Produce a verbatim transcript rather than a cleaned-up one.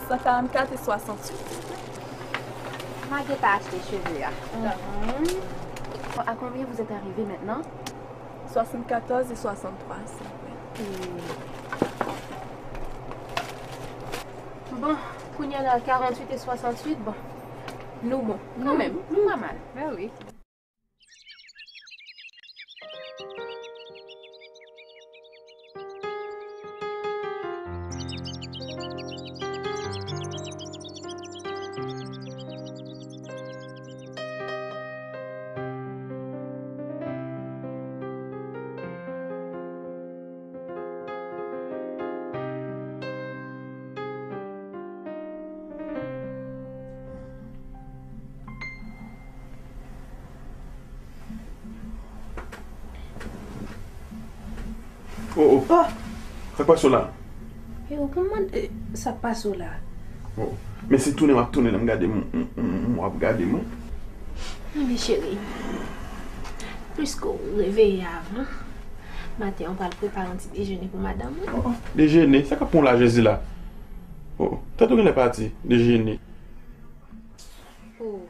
San karannkat e swasanntuit. Ma gentan achte cheve a. Mhm. À combien vous êtes arrivé maintenant? Soixante-quatorze et soixante-trois, s'il vous plaît. Bon, kounye a la karanntuit e swasanntuit, bon. Nou bon. Kanmenm, nou pa mal. Ben wi. Oh, oh. Sa k pase w la? Yo, kòman, eh, sa k pase w la? Oh. Men se tounen w ap tounen nan m gade m, m, m, m, w ap gade m. Wi, cheri. Pliske w reveye avan, maten an pral prepare yon ti dejene pou madanm ou. Oh, oh. Dejene? Sa k ap pran w la, Jezi la? Oh, oh. Tèt ou genlè pati, dejene. Oh,